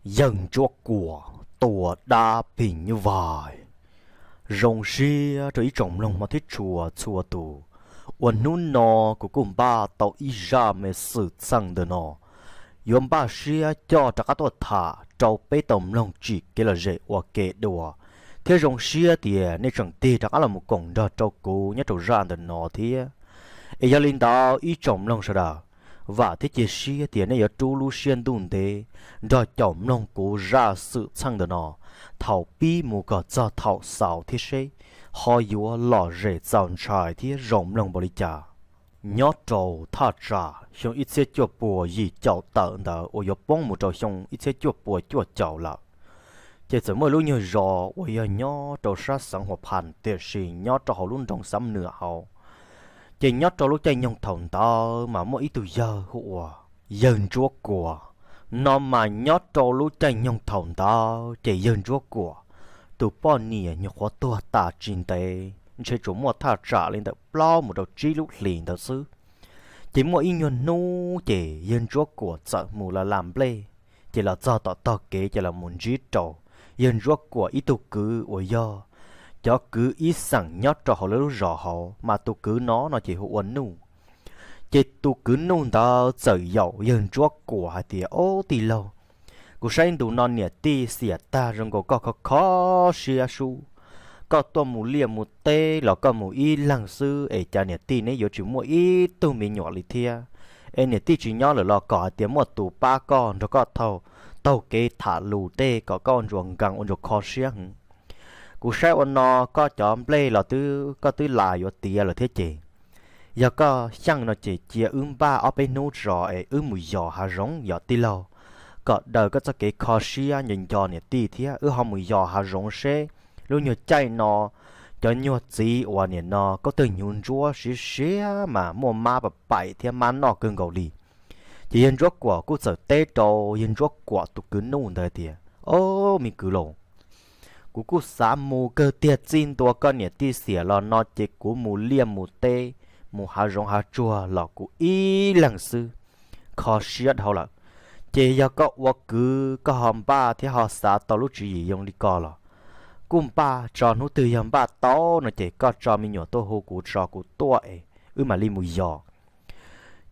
Yawg Ntsuab Kuam tua dab phim nyuj vais. Zoo siab rau ib tsoom mloog hmov thiab tshua txhua tus uas hnub no kuv kuj npaj tau ib zaj me xwm txheej ntawm no, yuav npaj siab coj rov qab tuaj tham rau peb tau mloog tsim kev lom zem ua ke dua, thiab zoo siab tias nej tseem tig rov qab los mus koom nrog rau kuv nyob rau zaj ntawm no thiab. Es yog li ntawd ib tsoom mloog sawv daws, vam thiab cia siab tias nej yuav rub lub siab ntuj ntev nrog caum mloog kuv zaj xwm txheej ntawm no thaum pib mus kom txog thaum xaus thiab seb ho yuav lom zem txaus ntshai thiab zoo mloog npaum li cas. Nyob rau thaj tsam xyoo ib txhiab cuaj puas yim caum tawm ntawd uas yuav poob mus rau xyoo ib txhiab cuaj puas cuaj caum lawm, ces txawm muaj lub nyuag zos uas yog nyob rau sab xeev Huas Phas tiam sis nyob rau hauv lub nroog Xab Nwm hauv. Ces nyob rau lub caij nyoog thaum ntawd mas muaj ib tug yawg hu ua Yawg Ntsuab Kuam. No mas nyob rau lub caij nyoog thaum ntawd ces Yawg Ntsuab Kuam tus poj niam nyuam qhuav tuag tas tsis ntev, ntshe tsuas muaj thaj tsam li ntawm plaub mus rau tsib lub hlis ntawd xwb. Ces muaj ib nyuag hnub ces Yawg Ntsuab Kuam txawm mus la la nplej, ces los txog tom tog kev ces los mus ntsib rau Yawg Ntsuab Kuam ib tug kwv uas yog cov kwv ib xeem nyob rau hauv lawv lub zos hauv, mas tus kwv no no ces hu ua Nuj. Ces tus kwv Nuj ntawd txawm yaum Yawg Ntsuab Kuam hais tias, Ob tij laug, kuv saib ntu no niam tij xiam tag zoo nkaus koj kho kho siab sub. Koj tuaj mus liaj mus teb los koj mus ib leeg xwb es cas niam tij neb yuav tsis muaj ib tug me nyuam li thiab? Es niam tij tsis nyob lawm los kom hais tias muaj tus pab koj nrog koj taug kev tham lus tej kom koj ua ntsuas nkees ua ntsuas kho siab heev. Kuv saib ua no koj cov nplej los twb koj twb la yuav tiav lawm thiab ces yog koj xyeej no ces cia wb npaj ob peb hnub tso es wb mus yos hav zoov yom tij laug, kom daws koj txoj kev kho siab nco nco niam tij thiab wb ho mus yos hav zoov seb lub nyuag caij no cov nyuag txiv uas nim no koj tawg hnyuv ntsuab siav siav mas muaj mab pam paim thiab mab noj kawg nkaus li. Ces Yawg Ntsuab Kuam kuj txawm teb rau Yawg Ntsuab Kuam tus kwv Nuj ntawd tias, Ob me kwv laus, kuv kuj xav mus kawg tiag, txij ntua koj niam tij xiam los no ces kuv mus liaj mus teb, mus hav zoov hav tsuag los kuv ib leeg xwb, kho siab dhau lawm. Ces yog koj ua kwv koj ho npaj thiab ho xav tau lub tswv yim zoo li ko los kuj npaj tso, hnub twg yog npaj tau no ces koj tso me nyuam tuaj hu kuv tso kuv tuaj es wb mam li mus yos.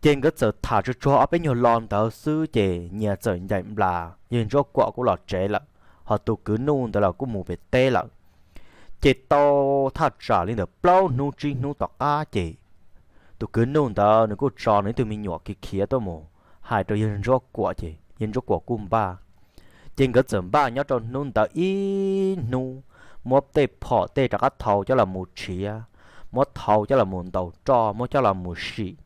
Ces nkawd txawm tham tsuag tsuag ob peb nyuag lo ntawd xwb ces nyias txawm ncaim nplas, Yawg Ntsuab Kuam kuj los tsev lawm, ho tus kwv Nuj ntawd los kuj mus pem teb lawm. Ces tau thaj tsam li ntawm plaub hnub tsib hnub tom qab ces tus kwv Nuj ntawd nws kuj tso nws ib tug me nyuam khiav khiav tuaj mus hais rau Yawg Ntsuab Kuam ces Yawg Ntsuab Kuam kuj npaj. Ces nkawd txawm npaj nyob rau hnub ntawd ib hnub, muab tej phom tej rov qab thau coj los mus tshiav, muab thau coj los mus ntaus roj, muab coj los mus sim,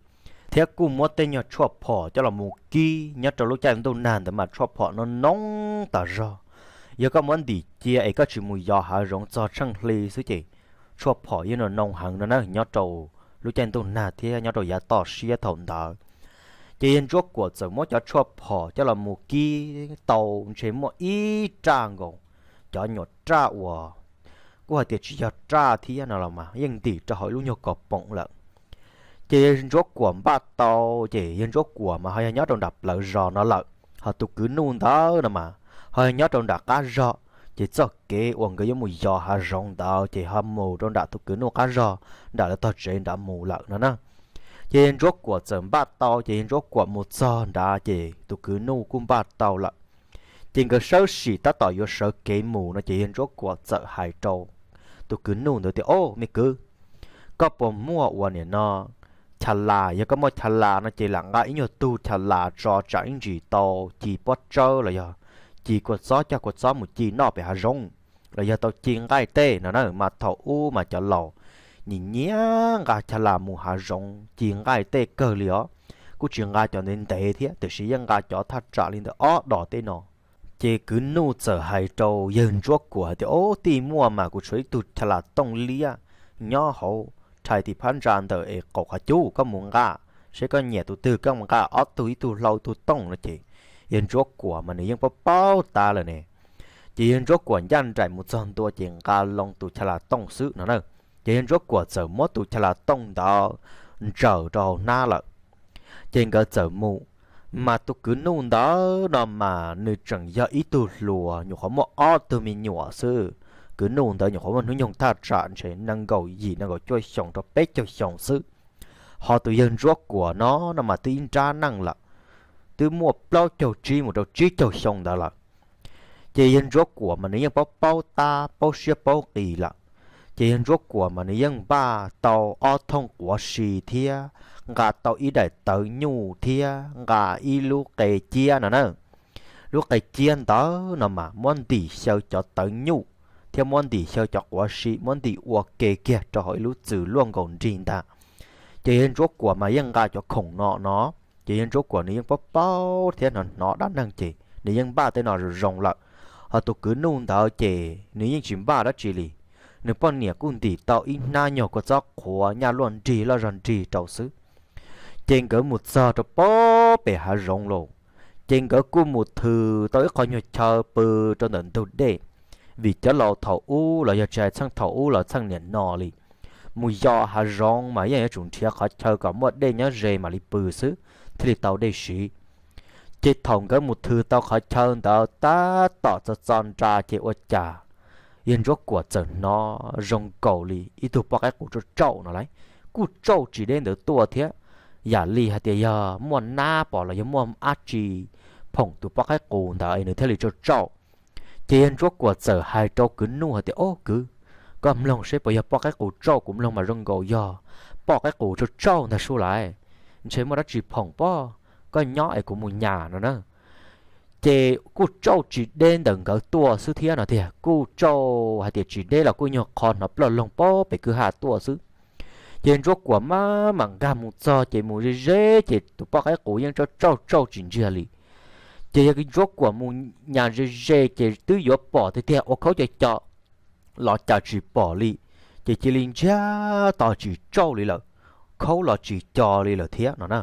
thiab kuj muab tej nyuag tshuaj phom coj los mus kib. Nyob rau lub caij ntuj nag ntawd mas tshuaj phom no noob tas zog. Yog koj muab ntim cia es koj tsis mus yos hav zoov txog tsheej hli xwb ces tshuaj phom yeej no noo heev no na, nyob rau lub caij ntuj nag thiab nyob rau yav toj siab thaum ntawd. Ces Yawg Ntsuab Kuam txawm muab cov tshuaj phom coj los mus kib tau ntshe muaj ib raj nkaus, cov nyuam raj uas kuj hais tias tsis yog raj thiab no los mas yeej ntim rau hauv ib lub nyuag kos poom lawm. Ces Yawg Ntsuab Kuam npaj tau, ces Yawg Ntsuab Kuam mas ho yog nyob rau nram plawv zos no lawm, ho tus kwv Nuj ntawd no mas ho yog nyob rau nram qab zog. Ces txoj kev uas nkawd yuav mus yos hav zoov ntawd ces ho mus rau nram tus kwv Nuj qab zog, nram lawv tog tsev nrad mus lawm no na. Ces Yawg Ntsuab Kuam txawm npaj tau, ces Yawg Ntsuab Kuam mus txog nrad ces tus kwv Nuj kuj npaj tau lawm. Ces nkawd sawv sim tab tom yuav sawv kev mus no ces Yawg Ntsuab Kuam txawm hais rau tus kwv Nuj ntawd tias, Ob me kwv, koj puas muaj ua niam no chav las? Yog koj muaj chav las no ces lam nqa ib nyuag tug chav las tso tsam ib ntsis tau ci pob tsawb los yog ci kua txob, coj kua txob mus ci noj pem hav zoov, los yog tau ci nqaij tej no na. Mas thaum ub mas cov laus nyiam nyiam nqa chav las mus hav zoov ci nqaij tej kawg li os. Kuj tsis nqa cov ntev ntev thiab, tiam sis yeej nqa cov thaj tsam li ntawm ob dos tej no. Ces kwv Nuj txawm hais rau Yawg Ntsuab Kuam hais tias, Ob, tij muaj mas kuv tshuav ib tug chav las tooj liab nyob hauv rhais tim phab ntsa ntawm es qaum qhov cub, koj mus nqa seb koj nyiam tus twg, koj mus nqa ob tug, ib tug hlau ib tug tooj no. Ces Yawg Ntsuab Kuam mas nws yeej paub paub tas lawm ne. Ces Yawg Ntsuab Kuam ncaj nraim mus txog ntua ces nqa loo tus chav las tooj xwb no na. Ces Yawg Ntsuab Kuam txawm muab tus chav las tooj ntawd ntsaws rau hauv hnab lawm. Ces nkawd txawm mus, Mas tus kwv Nuj ntawd no mas nws tseem yog ib tug hluas nyuam qhuav muaj ob tug me nyuam xwb. Kwv Nuj ntawd nyuam qhuav muaj hnub nyoog thaj tsam ntshe nees nkaum yim nees nkaum cuaj xyoos rau peb caug xyoo xwb. Ho tus yawg Ntsuab Kuam no no mas twb ib nrab neej lawm, twb muaj plaub caug tsib mus rau tsib caug xyoo ntawd lawm. Ces yawg Ntsuab Kuam mas nws yeej paub paub tab paub siab paub qis lawm. Ces yawg Ntsuab Kuam mas nws yeej npaj tau ob thooj quav si thiab nqa tau ib daim tawv nyuj thiab nqa ib lub qe ciab no na. Lub qe ciab ntawd no mas muab ntim xyaw cov tawv nyuj thiab muab ntim xyaw cov quav si, muab ntim ua ke kiag rau hauv ib lub txwm luaj nkaus nrig ntag. Ces yawg Ntsuab Kuam mas yeej nqa cov khoom no no, ces yawg Ntsuab Kuam nws yeej paub paub thiab hnov hnov dab neeg ces nws yeej npaj tej no zoo zoo lawm. Ho tus kwv Nuj ntawd ces nws yeej tsis npaj dab tsi li, nws poj niam kuj ntim tau ib hnab nyuag kua txob qhuav nyaj luaj nrig loj zog nrig rau xwb. Ces nkawd mus txog rau pem hav zoov lawm, ces nkawd kuj mus thws tau ib qho nyuag chaw pw rau ntawm ntug dej, vim cov laus thaum ub los yog tsis hais txheej thaum ub los txheej niam no li, mus yos hav zoov mas yeej yuav tsum nrhiav qhov chaw kom muaj dej nyob ze mam li pw xwb thiaj li tau dej siv. Ces thaum nkawd mus thws tau qhov chaw ntawd tab tom txog txog nra ces ua cas yawg Ntsuab Kuam txawm hnov zoo nkaus li ib tug poj qaib qus tsauj tsauj no lauj, kuj tsauj tsis deb ntawd tuaj thiab, yam li hais tias yog muaj nab pom los yog muaj dab tsi phoom tus poj qaib qus ntawd nws thiaj li tsauj tsauj. Ces yawg Ntsuab Kuam txawm hais rau kwv Nuj hais tias, Ob kwv, koj mloog seb puas yog poj qaib qus tsauj, kuv mloog mas zoo nkaus yog poj qaib qus tsauj tsauj ntag sub lauj, ntshe muaj dab tsi phoom pob, koj nyob es kuv mus nyas no na. Ces kuj tsauj tsis deb ntawm nkawd tuaj xwb thiab no tiag, kuj tsauj hais tias tsis deb los kuj nyuag qho hnov ploj loog pob pem kwj ha tuaj xwb. Ces Ntsuab Kuam maj mam nkag mus txog ces mus ze ze ces tus poj qaib qus yeej tsauj tsauj tsauj tsis ntsiag li. Ces yog Ntsuab Kuam mus nyas ze ze ces twb yuav pom tiag tiag ua khaub co co los cas tsis pom li, ces cia li ntsiag to tsis tsauj li lawm, khaub los tsis co li lawm thiab no na.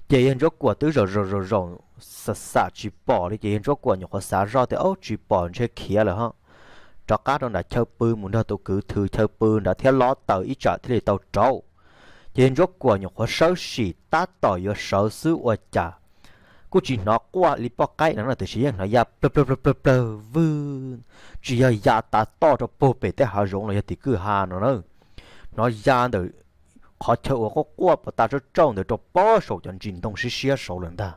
Ces yawg Ntsuab Kuam twb zaum zaum zaum zaum xam xam tsis pom li ces yawg Ntsuab Kuam nyuam qhuav xav zoj tias, Ob, tsis pom ntshe khiav lawm ho. Rov qab rau nram chaw pw mus nrog tus kwv thws chaw pw nrad thiab lob taws ib tsam thiaj li tau rauv. Ces yawg Ntsuab Kuam nyuam qhuav sawb sim tab tom yuav sawv xwb ua cas kuj tsis hnov quaj li poj qaib no na, tiam sis yeej hnov ya plawg plawg plawg plawg vwg, tsis yog ya tav toj rau puag pem tej hav zoov los yog tim kwj ha no na, hnov ya ntawm qhov chaw uas quaj quaj puas ta tsauj tsauj ntawd rau pob saum cov ntsis ntoo siab siab saud lawm ntag.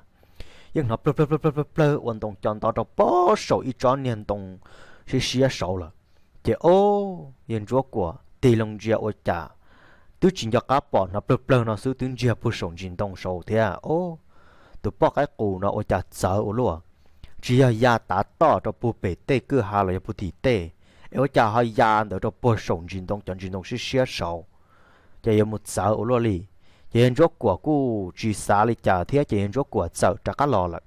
Yeej hnov plawg plawg plawg plawg plawg ua ntoo co nto rau pob saum ib tsob niag ntoo siab siab saud lawm. Ces ob, yawg Ntsuab Kuam tig loo ntsia ua cas twb tsis nco qab pom, hnov plawg plawg no xwb twb ntsiag puag saum ntsis ntoo saud thiab. Ob, tus poj qaib qus no ua cas txawv ua luaj, tsis yog ya tav toj rau puag pem tej kwj ha los yog puag tim tej, es ua cas ho ya ntawd rau puag saum ntsis ntoo cov ntsis ntoo siab siab saud, ces yuav mus txawv ua luaj li. Ces yawg Ntsuab Kuam kuj tsis xav li cas thiab ces yawg Ntsuab Kuam txawm rov qab los lawm.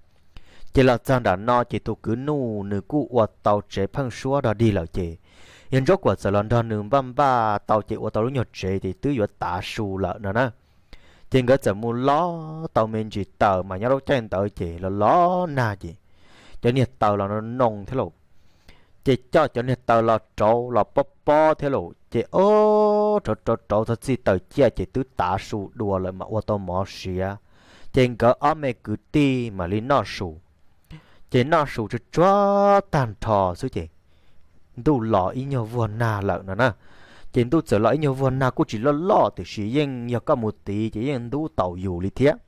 Ces los txog nram no ces tus kwv Nuj nws kuj ua tau tsev pheeb suab dog dig lawm ces yawg Ntsuab Kuam txawm los nrog nws npaj npaj tau ces ua tau lub nyuag tsev ces twb yuav tav su lawm no na. Ces nkawd txawm mus lob tau me ntsis taws mas nyob lub caij ntawd ces los los nag ces cov niag taws los noo thiab lauj. Ces coj cov niag taws los rauv los pob pob thiab lauj ces ob, rauv rauv rauv txog txij taws ciaj ces twb tav su dua lawm mas ua tau mov siav. Ces nkawd ob me kwv tij mam li noj su. Ces noj su tsuag tsuag tag nrho xwb ces ntuj los ib nyuag vuag nag lawm no na. Ces ntuj txawm los ib nyuag vuag nag kuj tsis loj loj tiam sis yeej yog koj mus tiv ces yeej ntub taus yus li thiab.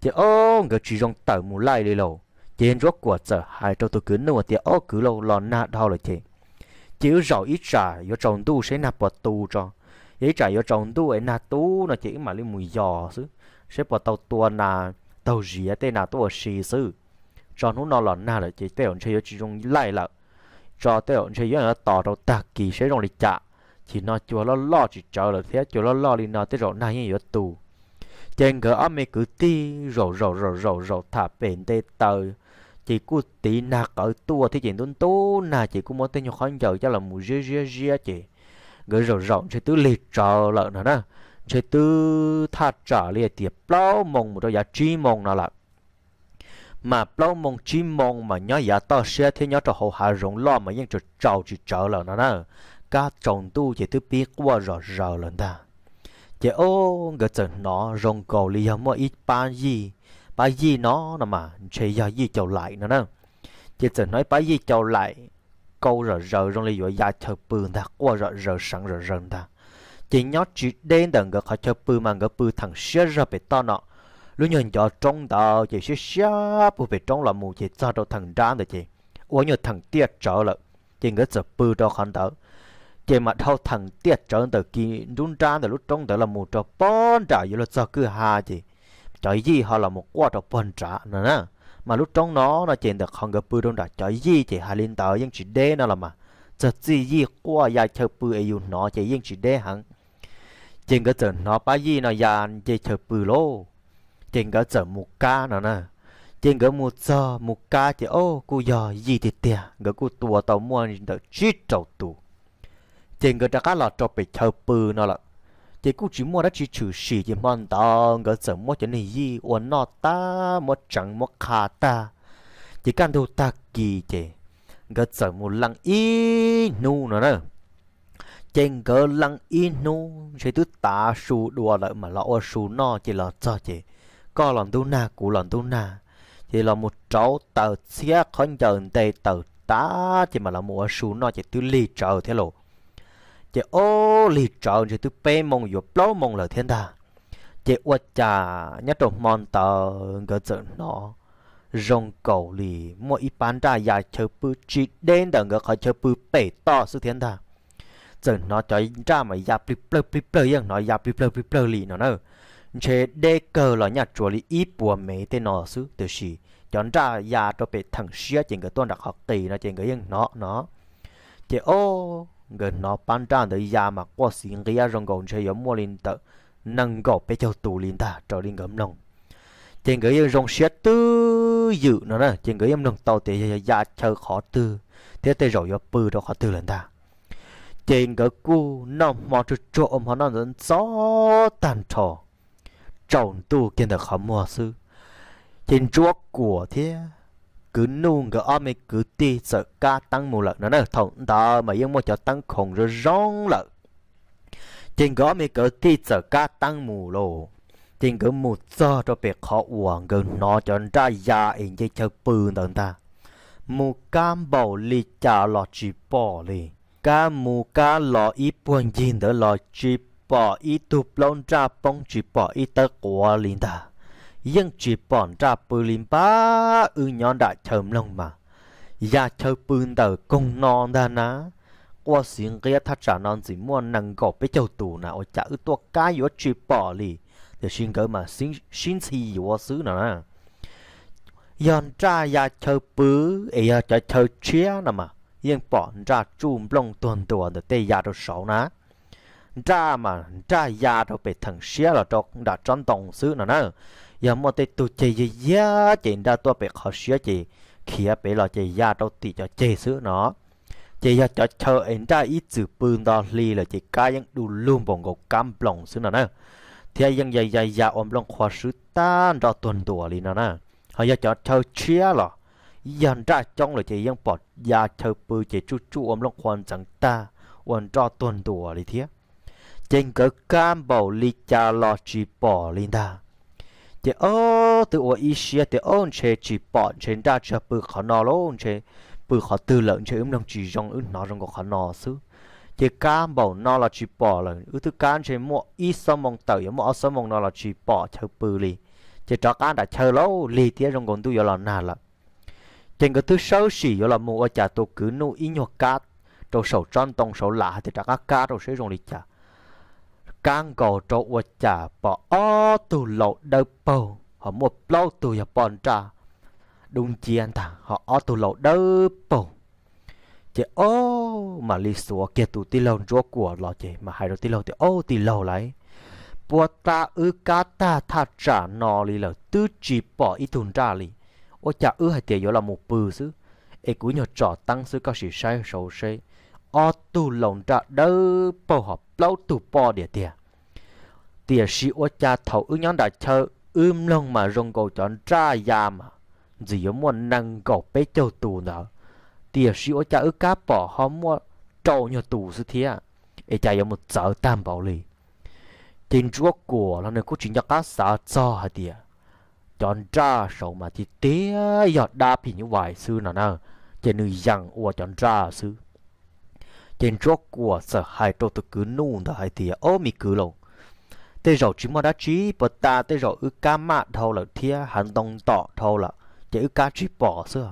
Ces ob, nkawd tsis zoo tawm mus laij li lauj. Ces yawg Ntsuab Kuam txawm hais rau tus kwv Nuj tias, Ob kwv lauj, los nag dhau lawm ces, ces wb zaum ib tsam yuav tsaus ntuj seb nag puas tu tso. Yog ib tsam yuav tsaus ntuj es nag tu no ces wb mam li mus yos xwb, seb puas tau tua nas taug ziav tej nas tuaj ua si xwb. Tso hnub no los nag lawm ces tej zaum ntshe yuav tsis zoo laij lawm. Tso tej zaum ntshe yuav tos rau tag kis seb zoo li cas. Chim no cua loj loj tsis tsawv lawm thiab, cua loj loj li no tej zaum nag yeej yuav tu. Ces nkawd ob me kwv tij zaum zaum zaum zaum zaum tham pem nte taws, ces kuj tiv nag qawv tuaj thiab ces ntub ntub nag ces kuj muab tej nyuag khaub ncaws coj los mus ziab ziab ziab ces nkawd zaum zaum ntshe twb lig tsawv lawm no na. Ntshe twb thaj tsam li tias plaub moo mus rau yav tsib moo no lawm. Mas plaub moo tsib moo mas nyob yav toj siab thiab nyob rau hauv hav zoov loj mas yeej tsaus tsaus tsis tsawv lawm no na. Kab tsaus ntuj ces twb pib quaj zom zaws lawm ntag. Ces ob, nkawd txawm hnov zoo nkaus li yog muaj ib pab yij pab yij no no mas ntshe yog yij cau laim no na. Ces txawm hnov ib pab yij cau laim kau zom zaws zoo li yuav ya chaw pw ntag, quaj zom zaws seev zom zaws ntag. Ces nyob tsis deb ntawm nkawd qhov chaw pw mas nkawd pw theem siab zog pem toj no. Lub nyuag ncov roob ntawd ces siab siab puag pem roob los mus ces txog rau theem nrab ntawd ces ua nyuag theem tiaj tsawv lawm. Ces nkawd txawm pw rau qhov ntawd. Ces mas dhau theem tiaj tsawv ntawm kis nruab nrab ntawm lub roob ntawd los mus rau pob nram yuav luag txog kwj ha ces cov yij ho los mus quaj rau puag nrad no na. Mas lub roob no no ces ntawm qhov nkawd pw rau nram cov yij ces hais li ntawd yeej tsis deb no los mas, txog txij yij quaj ya chaw pw es yus hnov ces yeej tsis deb heev. Ces nkawd txawm hnov pab yij no ya nce chaw pw lauj. Ces nkawd txawm mus kab no na. Ces nkawd mus txog mus kab ces o, kuj yog yij tiag tiag, nkawd kuj tua tau muaj ntawm tsib rau tus. Ces nkawd rov qab los rau pem chaw pw no lawm. Ces kuj tsis muaj dab tsi tshwm sim ces hmo ntawd nkawd txawm muab cov niag yij ua noj tag, muab tseev muab qha tag. Ces kaj ntug tag kis ces nkawd txawm mus leej ib hnub no na. Ces nkawd leej ib hnub ntshe twb tav su dua lawm mas los ua su noj ces los txog ces koj los ntub nag kuv los ntub nag, ces los mus rauv taws txhiab qhov ncaws nte taws tag ces mas los mus ua su noj ces twb lig tsawv thiab lauj. Ces o, lig tsawv ntshe twb peb moo yuav plaub moo lawm thiab ntag. Ces ua cas nyob rau hmo ntawd nkawd txawm hnov zoo nkaus li muaj ib pab nraj ya chaw pw tsis deb ntawm nkawd qhov chaw pw pem toj xwb thiab ntag. Txawm hnov cov nraj mas ya plig plawg plig plawg, yeej hnov ya plig plawg plig plawg li no na. Ntshe deb kawg los nyaj tsuas li ib puas mev tej no xwb, tiam sis cov nraj ya rau pem theem siab ces nkawd tuaj nram qhov qis no ces nkawd yeej hnov no. Ces o, nkawd hnov pab nraj ntawd ya mas quaj xiv nqiab zoo nkaus ntshe yuav muaj li ntawm nees nkaum peb caug tus li ntag raws li nkawd mloog. Ces nkawd yeej zoo siab twb ywm no na, ces nkawd yeej mloog tau tias yog ya chaw qhov twg thiab tej zaum yuav pw rau qhov twg lawm ntag. Ces nkawd kuj noj hmo tsuag tsuag ua hmo noj ntxov ntxov tag nrho, tsaus ntuj kiag ntawm qhov muag xwb, ces Ntsuab Kuam thiab Kwv Nuj nkawd ob me kwv tij txawm kab teeb mus lawm no na. Thaum ntawd mas yeej muaj cov teeb khoom zoo zoo lawm. Ces nkawd ob me kwv tij txawm kab teeb mus lauj. Ces nkawd mus txog rau pem qhov uas nkawd hnov cov nraj ya es nce chaw pw ntawd ntag, mus kab npaum li cas los tsis pom li. Kab mus kab los ib puag ncig ntawd los tsis pom ib tug plaub nraj poob, tsis pom ib tawb quav li ntag. Yeej tsis pom nraj pw li npab. Wb nyob nram chaw mloog mas ya chaw pw ntawm koog no ntag na. Quaj xiv nqiab thaj tsam no ntxim muaj nees nkaum peb caug tus na, ua cas wb tuaj kab yuav tsis pom li. Tiam sis nkawd mas sib ntxhi yuav xwb no na. Yog nraj ya chaw pw es yog cov chaw tshiab no mas yeej pom nraj tsuj nplooj tuag ntuas ntawm tej ya rau saud na. Nraj mas nraj ya rau pem theem siab los rau nram tsob ntoo xwb no na. Yog muaj tej tug ceg yag yag ces nraj tuaj pem qhov siab ces khiav pem los ces ya rau tim cov ceg xwb no. Ces yog cov chaw es nraj ib txwm pw nto hli lawm ces kab yeej du lug npaum nkaus kab nploos xwb no na. Thiab yeej ya ya ya ua nplooj qhuav swb tag nroj tuag ntuas li no na. Ho yog cov chaw tshiab los yog nraj coob lawm ces yeej pom ya chaw pw ces tsuj tsuj ua nplooj qhuav ntxeev tag, ua nroj tuag ntuas li thiab. Ces nkawd kab npaum li cas los tsis pom li ntag. Ces ob twb ua ib siab tias ob ntshe tsis pom, ntshe nraj tsis yog pw qhov no lauj, ntshe pw qhov twg lawm, ntshe wb mloog tsis zoo, wb hnov zoo nkaus qhov no xwb. Ces kab npaum no los tsis pom lawm, wb twb kab ntshe muaj ib xuab moo tawm yuav muaj ob xuab moo no los tsis pom chaw pw li. Ces rov qab nram chaw lauj, lig thiab zoo nkaus ntuj yuav los nag lawm. Ces nkawd twb sawb sim yuav los mus ua cas tus kwv nuj ib nyuag kab rau saum tsob ntoo saud lam hais tias rov qab kab rau seb zoo li cas. Kab nkaus rau ua cas pom ob tug laus dawb paug, ho muaj plaub tug yog poj nraj dub nciab ntag, ho ob tug laus dawb paug. Ces ob mam li xuav kiag tus tij laug Ntsuab Kuam los ces mam hais rau tij laug tias, Ob tij laug lauj, puag ta wb kab tag thaj tsam no li lawm twb tsis pom ib tug nraj li. Ua cas wb hais tias yuav los mus pw xwb, es kuv nyuag tsom teeb xwb, koj sim saib saud seb, ob tug laus nraj dawb paug ho plaub tug poj diam tiag. Tiam sis ua cas thaum wb nyob nram chaw wb mloog mas zoo nkaus cov nraj ya mas ntxim yuav muaj nees nkaum peb caug tus ntawd, tiam sis ua cas wb kab pom ho muaj rau nyuag tus xwb thiab, es cas yuav mus txawv tag npaum li. Ces Ntsuab Kuam los nws kuj tsis nco qab xav txog hais tias cov nraj saud mas tiag tiag yog dab phim nyuj vais xwb no na, ces nws yees ua cov nraj xwb. Ces Ntsuab Kuam txawm hais rau tus kwv Nuj ntawd hais tias, Ob, me kwv lauj, tej zaum tsis muaj dab tsi puas tas, tej zaum wb kab maj dhau lawm thiab hav ntoo ntom dhau lawm ces wb kab tsis pom xwb.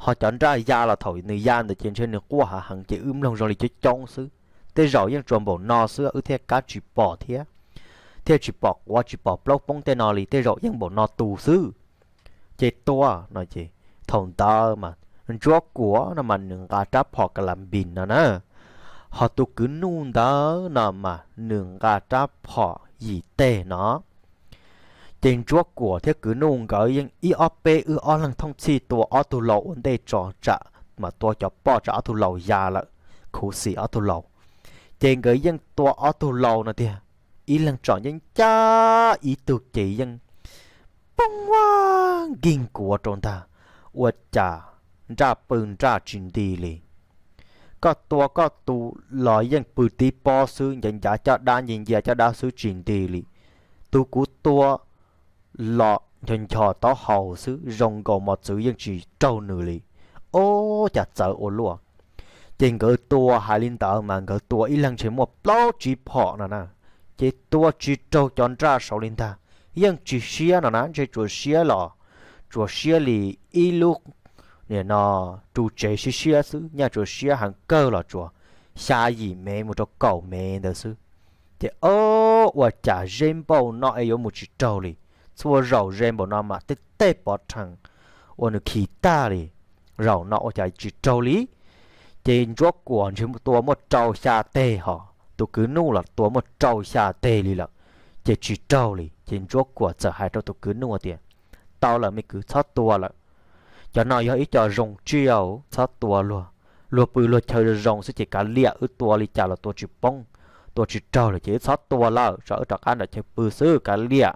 Ho cov nraj ya los thaum nws ya ntawd ces ntshe nws quaj hav heev ces wb mloog zoo li coob coob xwb. Tej zaum yeej tsuas npaum no xwb wb thiaj kab tsis pom thiab, thiaj tsis pom quav tsis pom plaub poob tej no li, tej zaum yeej npaum no tus xwb. Ces tua no ces thaum ntawd mas Ntsuab Kuam no mas nws nqa rab phom ka la npis no na, ho tus kwv Nuj ntawd no mas nws nqa rab phom yim teg no. Ces Ntsuab Kuam thiab kwv Nuj nkawd yeej ib ob peb wb ob leeg thooj txhij tua ob tug laus ua ntej tso tsam, mas tua cov poj tsam ob tug laus ya lawm, khuv xim ob tug laus. Ces nkawd yeej tua ob tug laus no tiag, ib leeg tsom yeej cab ib tug ces yeej poob vaj nkig nkuav rau ntag. Ua cas nraj pw nraj tsis nti li. Koj tua koj tus los yeej pw tib pob xwb, ncav ncav caj dab, nce ncia caj dab xwb tsis nti li. Tus kuv tua los ncho ncho taub hau xwb, zoo nkaus mos txwv yeej tsis raug nws li. Ob, cas txawv ua luaj. Ces nkawd tua hais li ntawd mas nkawd tua ib leeg ntshe muaj plaub tsib phom no na, ces tua tsis raug cov nraj saud li ntag. Yeej tsis siab no na, ntshe tsuas siab los tsuas siab li ib lub, nim no, ru tsev siab siab xwb, nyaj tsuas siab heev kawg los tsuas xya yim mev mus rau kaum mev ntawd xwb. Ces ob, ua cas ze npaum no es yuav mus tsis raug li. Txhua zaus ze npaum no mas tej tej pov rhees uas nws khi tag li, zaum no ua cas tsis raug li. Ces Ntsuab Kuam ntshe tua muaj rau xya teg, ho tus kwv Nuj los tua muaj rau xya teg li lawm, ces tsis raug li. Ces Ntsuab Kuam txawm hais rau tus kwv Nuj tias, Tau lawm me kwv, txhob tua lawm. Cov no yog ib co zoo tsiaj, txhob tua luag. Luag pw luag chaw zoo xwb ces kav liam, wb tua li cas los tua tsis poob, tua tsis raug lawm ces wb txhob tua lawm, tso wb rov qab nram chaw pw xwb, kav liam.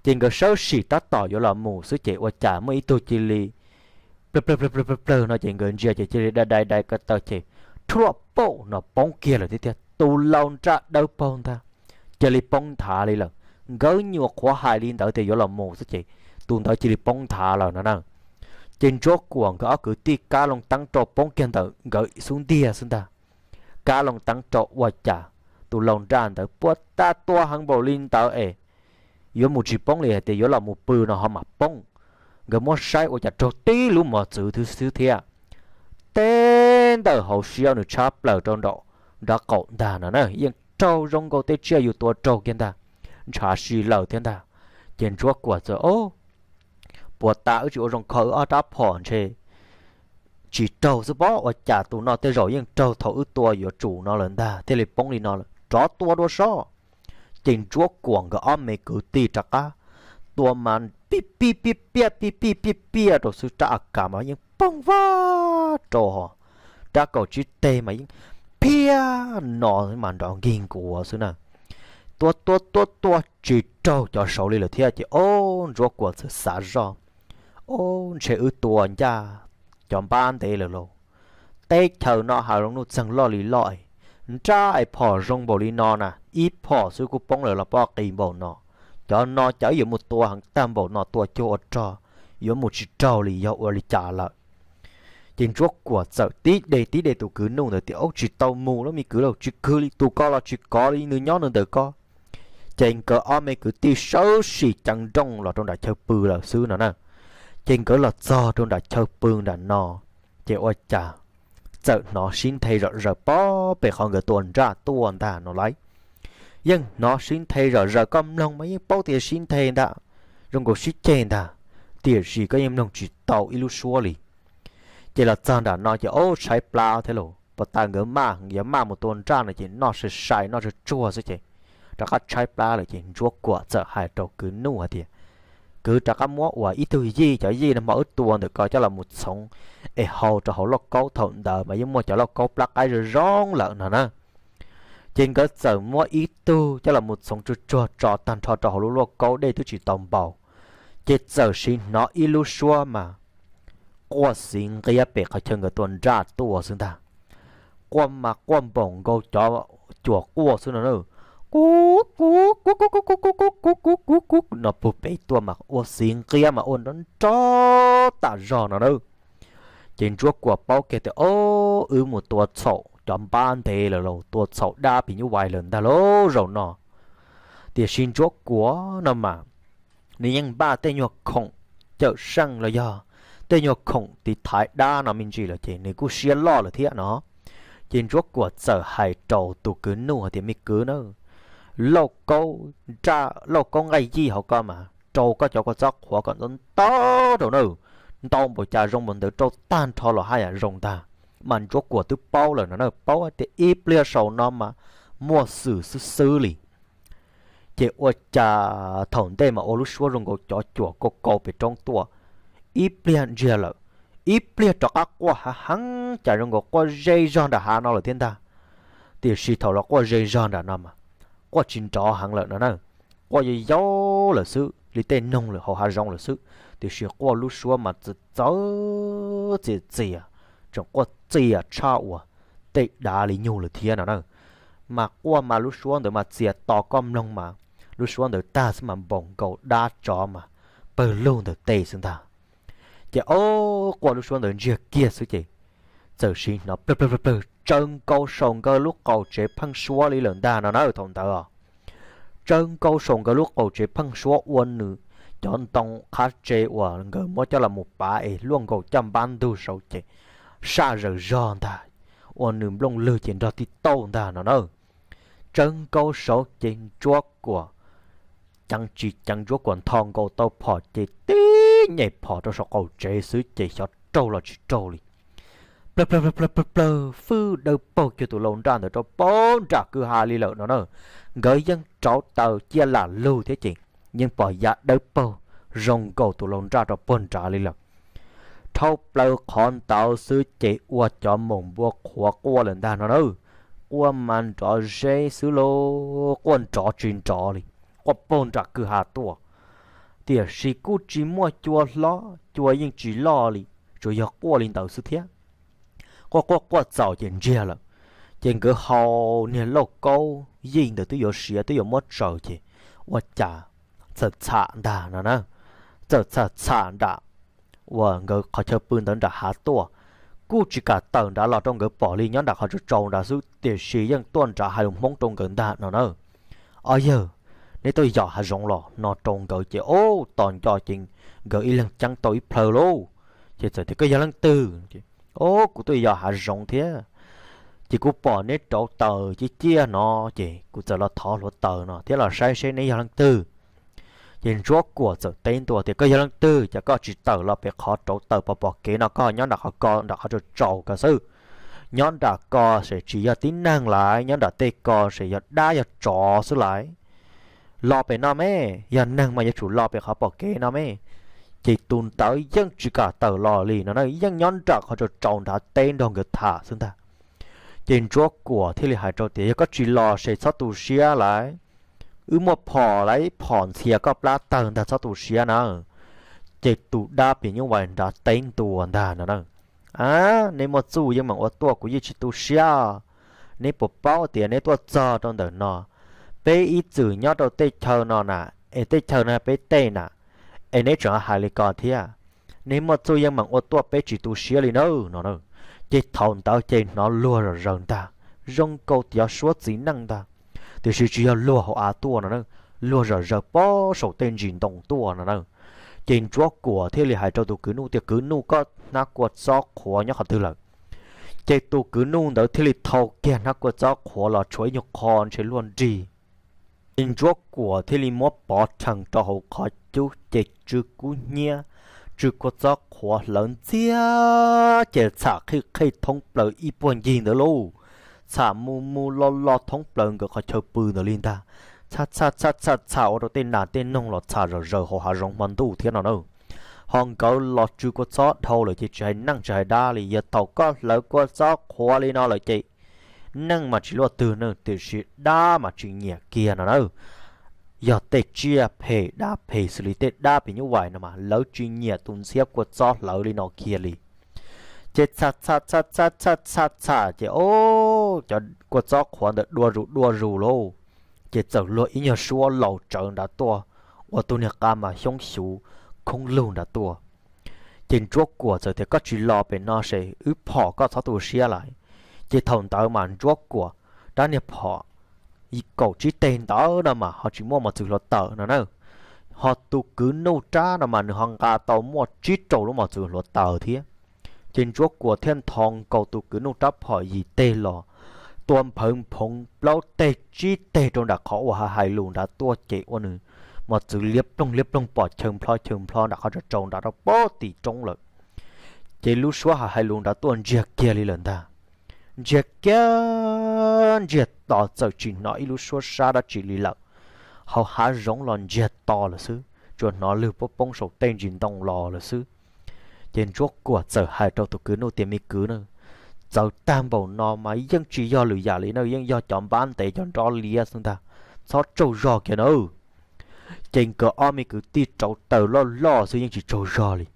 Ces nkawd sawv tsees tab tom yuav los mus xwb ces ua cas muaj ib tug cia li plawg plawg plawg plawg no ces nkawd ntsia ces cia li dai dai dai ko taw ces rhuaj paum no poob kiag lawm thiab tiag. Tus laus nraj dawb paug ntag, cia li poob nthav li lawm. Nkawd nyuam qhuav hais li ntawd tias yuav los mus xwb ces tus ntawd cia li poob nthav lawm no na. Ces Ntsuab Kuam nkawd ob kwv tij kab loo teeb rau poob kiag ntawm nkawd xub ntiag xwb ntag. Kab loo teeb rau ua cas tus laus nraj ntawd puas tas tua heev npaum li ntawd es yuav mus tsis poob li, hais tias yuav los mus pw no ho mam poob. Nkawd muab saib ua cas raug tib lub mos txwv xwb thiab. Teb ntawm hauv siab nws tshab plaws rau nraum nrav qaum ntag no na, yeej raug zoo nkaus tej tsiaj yus tua raug kiag ntag, ntshav si lawm thiab ntag. Ces Ntsuab Kuam txawm, Ob, puas tas wb tsis ua zoo kho wb ob rab phom ntshe tsis raug xwb pob, ua cas tus no tej zaum yeej raug thaum wb tua yuav tsum no lawm ntag thiaj li poob li no lawm, rov tua dua soj. Ces Ntsuab Kuam nkawd ob me kwv tij rov qab tua mas pib pib piaj piaj pib pib piaj piaj rau xwb, rab a kas mas yeej poob vaj rau ho, rab kaum tsib teg mas yeej phiaj no mas nrov nkig nkuav xwb na. Tua tua tua tua tsis raug cov saud li lawm thiab ces ob, Ntsuab Kuam txawm xav zoj, Ob, ntshe wb tua ncaj cov npab ntev lawm lauj. Teb chaws no hav zoov nuj txeeg loj li loj, nraj es phom zoo npaum li no na, ib phom xwb kuj poob lawm los pob qis npaum no. Cov no cas wb yuav mus tua heev tag npaum no, tua cuag ua rog yuav mus tsis raug li, yog ua li cas lawm? Ces Ntsuab Kuam txawm tib de tib de tus kwv Nuj ntawd tias, Ub, tsis tau mus lawm me kwv lauj, tsis kwv li, tus ko los tsis kov li, nws nyob nws ntawm ko. Ces nkawd ob me kwv tij sawv tsees ceev nrooj los rau nram chaw pw lawm xwb no na. Ces nkawd los txog rau nram chaw pw nram no, ces ua cas txawm hnov sib nthe zom zaws pob pem qhov nkawd tua nraj tuaj ntag no lauj. Yeej hnov sib nthe zom zaws, koj mloog mas yeej paub tias sib nthe ntag, zoo nkaus sib ceg ntag, tiam sis koj yeej mloog tsis tau ib lub suab li. Ces los txog nram no ces, Ub, tshaib plab thiab lauj, puas tas nkawd maj heev, yuav maj mus tua nraj no ces noj sai sai noj tsuag tsuag xwb ces rov qab tshaib plab lawm. Ces Ntsuab Kuam txawm hais rau kwv Nuj hais tias, Kwv, rov qab muab uas ib tug yij, cov yij no hmo wb tua ntawm ko coj los mus txhoov es hau rau hauv lauj kaub, thaum ntawd mas yeej muaj cov lauj kaub plab qaib zoo zoo lawm no na. Ces nkawd txawm muab ib tug coj los mus txhoov tsuag tsuag tso tag nrho rau hauv lub lauj kaub, dej twb tsis tau npau. Ces txawm sim hnov ib lub suab mas quaj xiv nqiab pem qhov chaw nkawd tua nraj tuaj xwb ntag. Quaj mas quaj npaum nkaus cov cuam quaj xwb no na, kuv kuv kuv kuv kuv kuv kuv kuv kuv kuv kuv no puag pem tuaj mas ua xiv nqiab mas ua nrov nrov tas zog no na. Ces Ntsuab Kuam paub kiag tias, Ob, wb mus tua txhaum cov npab ntev lawm lauj, tua txhaum dab phim nyuj vais lawm ntag lauj zaum no. Tiam sis Ntsuab Kuam no mas nws yeej npaj tej nyuag khoom cawm seej los yog tej nyuag khoom tiv thaiv dab no me ntsis lawm ces nws kuj siab loj lawm thiab no. Ces Ntsuab Kuam txawm hais rau tus kwv Nuj hais tias, Me kwv na, lauj kaub nqaij yij hauv ko mas rau koj cov kua txob qhuav kom ntau ntau rau na, ntau npaum cas zoo npaum ntawd rau tag nrho los haj yam zoo ntag. Mas Ntsuab Kuam twb paub lawm no na, paub hais tias ib pliag saum no mas muaj xwm xwb xwb li. Ces ua cas thaum ntej mas ua lub suab zoo nkaus cov cuam kaus kaus pem roob tuaj, ib pliag ntsiag lawm, ib pliag rov qab quaj hav heev cas zoo nkaus quaj ze zog nram hav no lawm thiab ntag. Tiam sis thaum los quaj ze zog nram no mas quaj tsis nrov heev lawm no na, quaj yau yau lawm xwb li tej noog lawm hauv hav zoov lawm xwb. Tiam sis quaj lub suab mas txawv txawv txias txias, tseem quaj txias tshaj uas tej dav li nyuj lawm thiab no na. Mas quaj mas lub suab ntawd mas txias to koj mloog mas lub suab ntawd tag xwb mas npaum nkaus dab tsov mas pawg lug ntawm tej xwb ntag. Ces ob, quaj lub suab ntawd ntsiag kiag xwb ces txawm sim hnov plawg plawg plawg plawg tsawv nkaus saum nkawd lub qaum tsev pheej suab li lawm ntag no na thaum ntawd. Tsawv nkaus saum nkawd lub qaum tsev pheej suab ua nws cov ntoo qhab tsev uas nkawd muab coj los mus pav es luaj nkaus caj npab ntug saud ces saj zawm zog ntag, ua nws nplooj lwg ces nrog tib tauj ntag no na. Tsawv nkaus saud ces Ntsuab Kuam ceev tsis ceev Ntsuab Kuam ntho nkaus tau phom ces tib nyem phom rau saum qaum tsev xwb ces xyov raug los tsis raug li. Plawg plawg plawg plawg plawg, fwj dawb paug kiag tus lau nraj ntawd rau pem nram kwj ha li lawm no na. Nkawd yeej rauv taws ciaj lam lug thiab ces yeej pom yav dawb paug zoo nkaus tus lau nraj rau puag nrad li lawm. Dhau plaws qhov ntawd xwb ces ua cov maum npua qhuav quaj lawm ntag no na. Quaj mas nrov zeb xwb lauj, quaj nrov tsis nrov li, quaj puag nram kwj ha tuaj. Tiam sis kuj tsis muaj cua hlob, cua yeej tsis loj li, tsuas yog quaj li ntawd xwb thiab. Quaj quaj quaj txaus ces ntsiag lawm. Ces nkawd haus niag lauj kaub yij ntawd twb yuav siav twb yuav muab tsaws ces ua cas txawm txham ntag no na. Txawm txham txham nram uas nkawd qhov chaw pw ntawd nram hav tuaj. Kuj tsis kam tawm nrad los rau nkawd pom li, nyob nram qhov tsaus tsaus nrad xwb tiam sis yeej tuaj nrad hais lus Hmoob rau nkawd ntag no na. Ob yawg, neb tuaj yos hav zoov los no rau nkawd ces ob, tos nco ces nkawd ib leeg ceeb tau ib plhaw lauj. Ces txawm tias, Koj yog leej twg? Ob, kuv tuaj yos hav zoov thiab. Ces kuv pom neb rauv taws ciaj ciaj no ces kuv txawm los thov hluav taws no thiab los saib seb neb yog leej twg. Ces Ntsuab Kuam txawm teb ntua tias, Koj yog leej twg? Cas koj tsis tawm los pem qhov rauv taws pom pom kev no, koj nyob nram qhov ko nram qhov tsaus tsaus ko xwb. Nyob nram ko ces tsis yog tib neeg lawm, nyob nram tej ko ces yog dab yog tsov xwb lawm. Los pem no me, yog neeg mas yuav tsum los pem qhov pom kev no me. Ces tus ntawd yeej tsis kam tawm los li no na, yeej nyob nram qhov tsaus tsaus nrad teb nrog nkawd tham xwb ntag. Ces Ntsuab Kuam thiaj li hais rau tias, Yog koj tsis los ces txhob tu siab lawm, wb muaj phom lawm, phom ntxhias koj plab tawg ntag, txhob tu siab na. Ces tus dab phim nyuj vais nrad teb ntua ntag no na, A, neb muaj txuj yeej meem ua tuaj kuv yeej tsis tu siab. Neb puas paub tias neb tuaj txog rau ntawm no, peb ib txwm nyob rau tej chaw no na, es tej chaw no peb tej na, es neb tseem hais li ko thiab. Neb muaj txuj yeej meem ua tuaj peb tsis tu siab li na no na. Ces thaum ntawd ces hnov luag zom zaws ntag, zoo nkaus tias suab txiv neej ntag, tiam sis tsis yog luag hauv av tuaj no na, luag zom zaws pob saum tej ntsis ntoo tuaj no na. Ces Ntsuab Kuam thiaj li hais rau tus kwv Nuj tias, Kwv Nuj, koj hnab kua txob qhuav nyob qhov twg lawm? Ces tus kwv Nuj ntawd thiaj li thau kiag hnab kua txob qhuav los tshuav ib nyuag qho ntshe luaj nrig. Ces Ntsuab Kuam thiaj li muab pov rhees rau hauv qhov cub ces tsw kub hnyiab, tsw kua txob qhuav hlawv ntxiag ces txham qhij qhej thoob plaws ib puag ncig ntawd lauj. Txham mus mus los los thoob plaws nkawd qhov chaw pw ntawd li ntag. Txham txham txham txham txham ua rau tej nas tej noog los txham zom zaws hauv hav zoov hmo ntuj thiab no na. Ho nkawd los tsw kua txob dhau lawm ces tsis hais neeg tsis hais dab li, yog thaum koj hlawv kua txob qhuav li no lawm ces neeg mas tsis luaj twg na, tiam sis dab mas tsis nyiam kiag no na. Yog tej tsiaj phem dab phem xws li tej dab phim nyuj vais no mas lawv tsis nyiam tus ntxhiab kua txob hlawv li no kiag li. Ces txham txham txham txham txham txham txham ces o, cov kua txob qhuav ntawd dua zus dua zus lauj. Ces txawm luag ib nyuag suab laus tsawv nrad tuaj, ua tus niag qa mas xyoob xyuv khoob lug nrad tuaj. Ces Ntsuab Kuam txawm tias, Koj tsis los pem no ces wb phom koj txhob tu siab lawm. Ces thaum ntawd mas Ntsuab Kuam rab niag phom kaum tsib teg ntawd no mas ho tsis muaj mos txwv hluav taws no na, ho tus kwv Nuj rab no mas nws ho nqa tau muaj tsib rau lub mos txwv hluav taws thiab. Ces Ntsuab Kuam thiaj nthos nkaus tus kwv Nuj rab phom yim teg los, tua nphawv nphoov plaub teg tsib teg rau nram qhov uas Hav Hais Lus nrad tuaj ces ua nws mos txwv liab ploog liab ploog pom chaw nplho chaw nplho nram qhov tsaus nrad rau pem tim roob lawm. Ces lub suab Hav Hais Lus nrad tuaj ntsiag kiag li lawm ntag. Ntsiag kiag ntsiag to txawm tsis hnov ib lub suab sab dab tsi li lawm. Hauv hav zoov los ntsiag to lawm xwb, tsuas hnov lwg poob poob saum tej ntsis ntoo los lawm xwb. Ces Ntsuab Kuam txawm hais rau tus kwv Nuj tias, Me kwv na, txawv tag npaum no mas yeej tsis yog lwm yam li na, yeej yog cov npab ntev cov nrob liab xwb ntag, txhob tsaug zog kiag na. Ces nkawd ob me kwv tij rauv taws loj loj xwb yeej tsis tsaug zog li.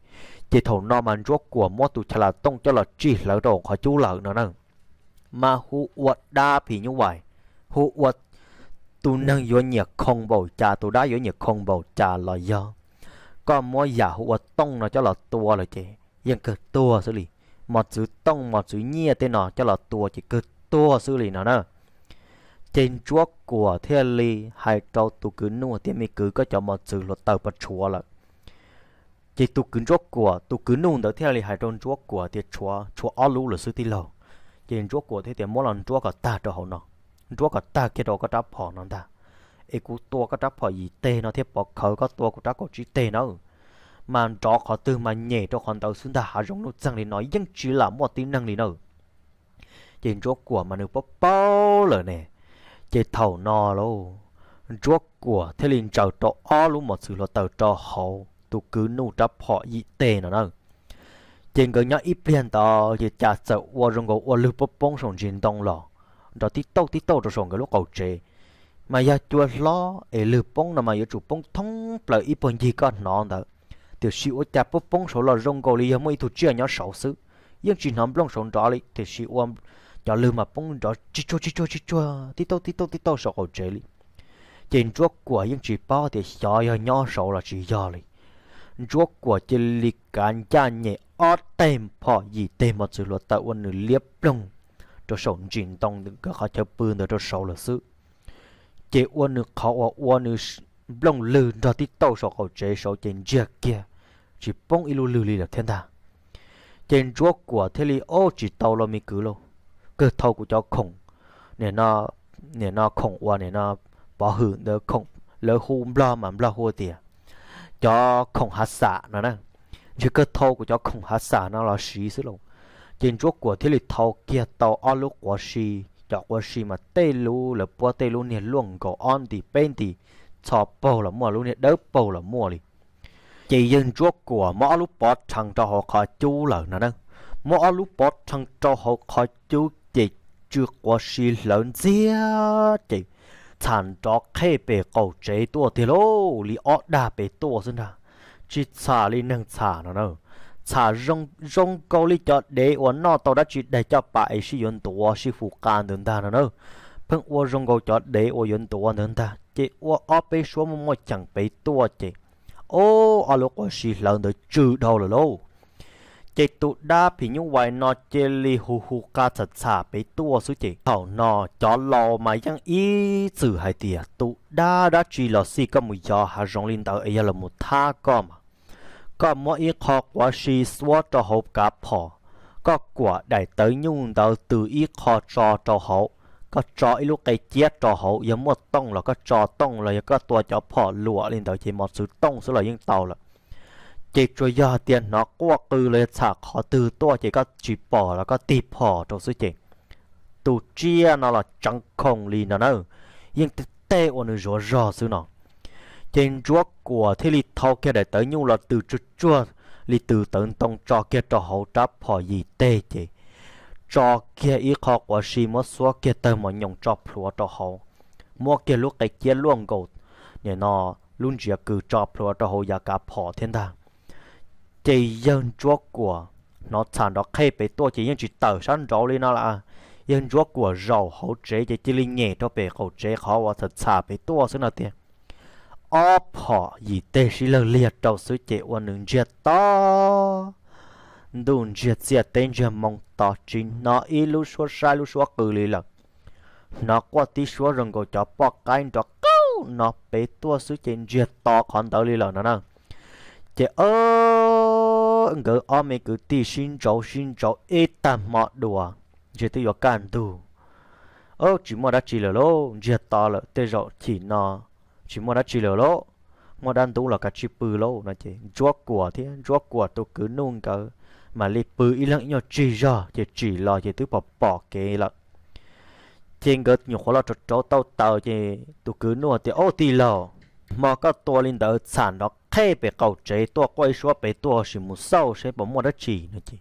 Ces thaum no mas Ntsuab Kuam muab tus cha las tooj coj los tsij hlawv rau qhov cub lawm no na. Mas hu ua dab phim nyuj vais, hu ua tus neeg yuav nyiam khoom npaum cas, tus dab yuav nyiam khoom npaum cas los yog koj muab yam hu ua tooj no coj los tua lawm ces yeej kawg tuag xwb li. Mos txwv tooj mos txwv nyiaj tej no coj los tua ces kawg tuag xwb li no na. Ces Ntsuab Kuam thiaj li hais rau tus kwv Nuj tias, Me kwv, koj cov mos txwv hluav taws puas tshuav lawm? Ces tus kwv Ntsuab Kuam, tus kwv Nuj ntawd thiaj li hais rau Ntsuab Kuam tias, Tshuav, tshuav ob lub lawm xwb tij laug. Ces Ntsuab Kuam thiaj tias, Muab los nruab kom tag rau hauv no, nruab kom tag kiag rau koj rab phom no ntag, es kuv tua koj rab phom yim teg no thiab pov khawv koj tua kuv rab kaum tsib teg nawb. Mas nrov qhov twg mas nyem rau qhov ntawd xwb ntag, hav zoov nuj txeeg li no yeej tsis lam muaj tib neeg li na. Ces Ntsuab Kuam mas nws paub paub lawm ne. Ces thaum no lauj, Ntsuab Kuam thiaj li ntsaws rau ob lub mos txwv hluav taws rau hauv tus kwv Nuj rab phom yim teg no na. Ces nkawd nyob ib pliag ntawd ces cas txawm ua zoo nkaus ua lwg poob poob saum ntsis ntoo los nrov tib tauj tib tauj rau saum nkawd lub qaum tsev. Mas yog cua hlob es lwg poob no mas yuav tsum poob thoob plaws ib puag ncig koj hnov ntawd, tiam sis ua cas poob poob saud los zoo nkaus li yog muaj ib tug tsiaj nyob saud xwb, yeej tsis hnov nplooj saud nrov li, tiam sis ua cov lwg mas poob nrov tsig tsuag tsig tsuag tsig tsuag tib tauj tib tauj tib tauj saum qaum tsev li. Ces Ntsuab Kuam yeej tsis paub tias xyov yog nyob saud los tsis yog li. Ntsuab Kuam cia li kav ncaj nyem ob teg phom yim teg mos txwv hluav taws ua nws liab ploog rau saum ntsis ntoo nkawd qhov chaw pw ntawd rau saud lawm xwb. Ces ua nws qhov uas ua nws nplooj lwg nrog tib tauj saum qaum tsev saud ces ntsiag kiag, tsis poob ib lub lwg li lawm thiab ntag. Ces Ntsuab Kuam thiaj li, Ob, tsis tau lauj me kwv lauj, kawg thau kuv cov khoom, nim no khoom uas nim no pov hwm ntawd, lawv hu Nplog mas Nplog hu tias cov khoom hav xam no na, ntshe kawg thau kuv cov khoom hav xam no los siv xwb lauj. Ces Ntsuab Kuam thiaj li thau kiag tau ob lub quav si, cov quav si mas tej lub lawv puab tej lub niag luaj nkaus ob nti peb nti, txho paug los muaj, lub niag dawb paug los muaj li. Ces yawg Ntsuab Kuam muab ob lub pov rhees rau hauv qhov cub lawm no na, muab ob lub pov rhees rau hauv qhov cub ces tsw quav si hlawv ntxiag ces txham nrov qhej pem qaum tsev tuaj tiag lauj, li ob dag pem tuaj xwb ntag. Tsis txham li neeg txham no na, txham zoo nkaus li cov dev uas noj tau dab tsi daig coj pam es sib yuav ntuav sib hu qa ntawd ntag no na. Pheej ua zoo nkaus cov dev uas yuav ntuav ntawd ntag, ces ua ob peb suab muaj muaj cheem pem tuaj ces, ob, ob lub quav si hlawv ntawd tsw dhau lawm lauj. Ces tus dab phim nyuj vais no cia li hu hu qa txham txham pem tuaj xwb ces thaum no cov laus mas yeej ib txwm hais tias, Tus dab dab tsi los xij koj mus yos hav zoov li ntawd es yog los mus thab koj mas. Koj muab ib qho quav si xuab rau hauv kav phom, koj kuam daim tawv nyuj ntawd tws ib qho tso rau hauv, koj tso ib lub qe ciab rau hauv, yog muaj tooj los koj tso tooj, los yog koj tua cov phom luam li ntawd ces mos txwv tooj xwb los yeej tau lawm. Ces tsuas yog hais tias hnov quaj qw los yog txham qhov twg tuaj ces koj tsis pom los koj tig phom rau xwb ces tus tsiaj no los tseev khoom li no na, yeej tej ua nws zuav zog xwb no. Ces Ntsuab Kuam thiaj li thau kiag daim tawv nyuj los tws tsuag tsuag li tws tawv ntoo tso kiag rau hauv rab phom yim teg ces tso kiag ib qho quav si muab xuab kiag tawg mos nyoos tso plhuav rau hauv, muab kiag lub qe ciab luaj nkaus nim no lub ntsiav kws tso plhuav rau hauv yav kav phom thiab ntag. Ces yawg Ntsuab Kuam hnov txham nrov qhej pem tuaj ces yeej tsis tawm sab nraud li no lawm, yawg Ntsuab Kuam zaum hauv tsev ces cia li nyem rau pem qaum tsev qhov uas txham txham pem tuaj xwb no tiag. Ob phom yim teg sib lawg liag rau xwb ces ua nws ntsiag to, ntuj ntsiag txiaj teb ntsiag moo to tsis hnov ib lub suab saib lub suab qw li lawm. Hnov quaj tib suab zoo nkaus cov poj qaib nrov qauj no pem tuaj xwb ces ntsiag to qhov ntawd li lawm no na. Ces nkawd ob me kwv tij sib ntsauv sib ntsauv ib tag hmo dua, ntshe twb yuav kaj ntug. Tsis muaj dab tsi lawm lauj, ntsiag to lawm tej zaum chim no tsis muaj dab tsi lawm lauj, muaj dab ntub los kav tsij pw lauj no ces Ntsuab Kuam thiab Ntsuab Kuam tus kwv Nuj nkawd mam li pw ib leeg ib nyuag tsig zog ces tsim los ces twb pom pom kev lawm. Ces nkawd nyuam qhuav los rauv rauv tau taws ces tus kwv Nuj tias, Au tij laug, hmo koj tua li ntawd txham nrov qheb pem qaum tsev tuaj quaj ib suab pem tuaj sim mus xauj seb puas muaj dab tsi no ces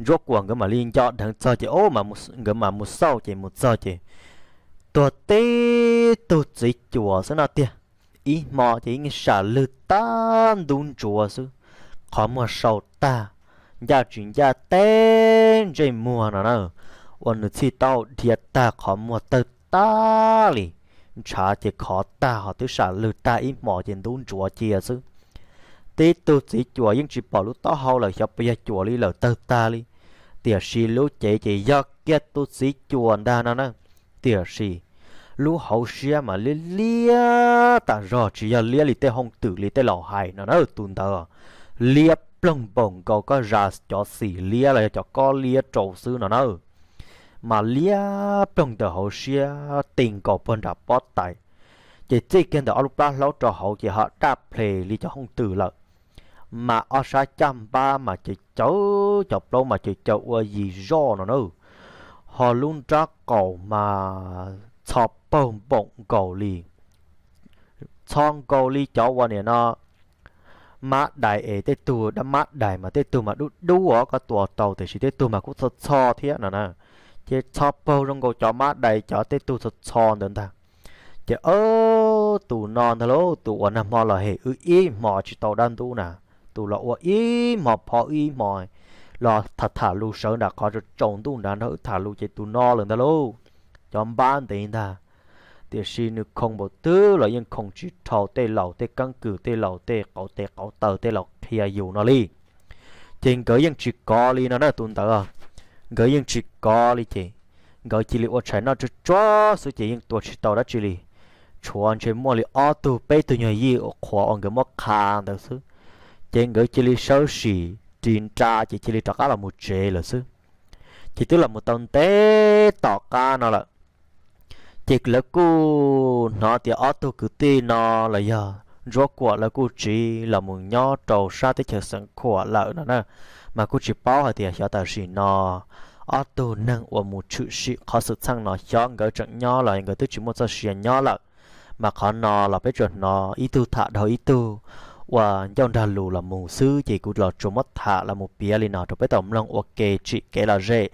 Ntsuab Kuam nkawd mam li nco dheev txog ces nkawd mam mus xauj ces mus txog ces tuag tib tug txiv cuam xwb no tiag. Ib hmo ces yeej sam lwg tag ntub ntsuav xwb, qhov muag sau tag, ncaj tsis ncaj teb ntsej muag no na, ua nws txhij taub hau dhia tag qhov muag tawg tag li, ntshav ces khov tag ho twb sam lwg tag ib hmo ces ntub ntsuav cia xwb. Tib tug txiv cuam yeej tsis pom lub taub hau lawm xyov puas yog cuam li lawm tawg tag li, tiam sis lub cev ces yog kiag tus txiv cuam ntag no na. Tiam sis lub hauv siab mas liab liab tas zog tsis yog liab li tej hooj twm li tej laus hais no na, tus ntawd liab ploog npaum nkaus koj zas cov xim liab los yog cov kob liab rau xwb no na. Mas liab ploog ntawm hauv siab ti nkaus puag nram pob tais, ces txij kiag ntawm ob lub plab hlaub rau hauv ces ho daj ple li cov hooj twm lawm. Mas ob sab caj npab mas caws caws, cov plaub mas caws caws ua yis zoj no na, ho lub nrab qaum mas txho paug npaum nkaus li, txho nkaus li cov uas nim no mab dais es tej tug dab mab dais mas tej tug mas dub dub os koj tua tau tiam sis tej tug mas kuj txho txho thiab no na. Ces txho paug zoo nkaus cov mab dais cov tej tug txho txho ntawd ntag. Ces tus no ntag lauj, tus uas nag hmo los hem wb ib hmo tsis tau dab ntub na, tus los ua ib hmo pho ib hmo los tham tham lus sawv nram qhov tsaus ntuj nrad nrog wb tham lus ces tus no lawm ntag lauj. Cov npab ntev ntag, tiam sis nws khoo npaum twg los yeej khoo tsis dhau tej laus tej keeb kwm tej laus tej qauv tes qauv taw tej laus qhia yus no li. Ces nkawd yeej tsis kov li no na tus ntawd, nkawd yeej tsis kov li ces nkawd cia li ua tshais noj tsuag tsuag xwb ces yeej tua tsis tau dab tsi li. Tshuav ntshe muaj li ob tug peb tug nyuag yij uas qhuav uas nkawd muab qha ntawd xwb, ces nkawd cia li sawb sim ris nra ces cia li rov qab los mus tsev lawm xwb. Ces twb los mus tau ntev tom qab no lawm, ces lawv kuj hnov tias ob tug kwv tij no los yog Ntsuab Kuam lawv kuj tsiv los mus nyob rau sab teb chaws Xeev Khuam lawm no na. Mas kuj tsis paub hais tias xyov tam sim no ob tug neeg uas mus tshwm sim qhov xwm txheej no xyov nkawd tseem nyob los nkawd twb tsis muaj txoj sia nyob lawm. Mas qhov no los peb tsuas hnov ib tug tham dhau ib tug ua ncauj nrag lus los mus xwb ces kuv los tsuas muab tham los mus piav li no rau peb tau mloog ua ke tsim kev lom zem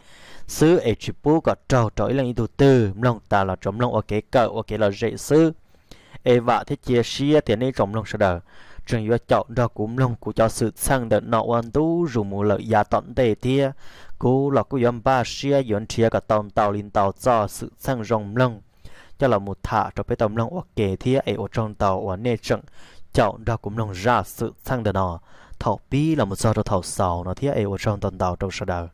xwb es tsis pub kom raug rau ib leej ib tug twg, mloog tas los tsuas mloog ua kev kawm ua kev lom zem xwb. Es vam thiab cia siab tias nej tsoom mloog sawv daws tseem yuav caum nrog kuv mloog kuv cov xwm txheej ntawm no ua ntu zus mus lawm yav tom ntej thiab. Kuv los kuj yuav npaj siab yuav nrhiav kom tau ntau li ntau txoj xwm txheej zoo mloog coj los mus tham rau peb tau mloog ua ke thiab. Es ua tsaug ntau uas nej tseem caum nrog kuv mloog zaj xwm txheej ntawm no thaum pib los mus txog rau thaum xaus no thiab. Es ua tsaug ntau ntau rau sawv daws.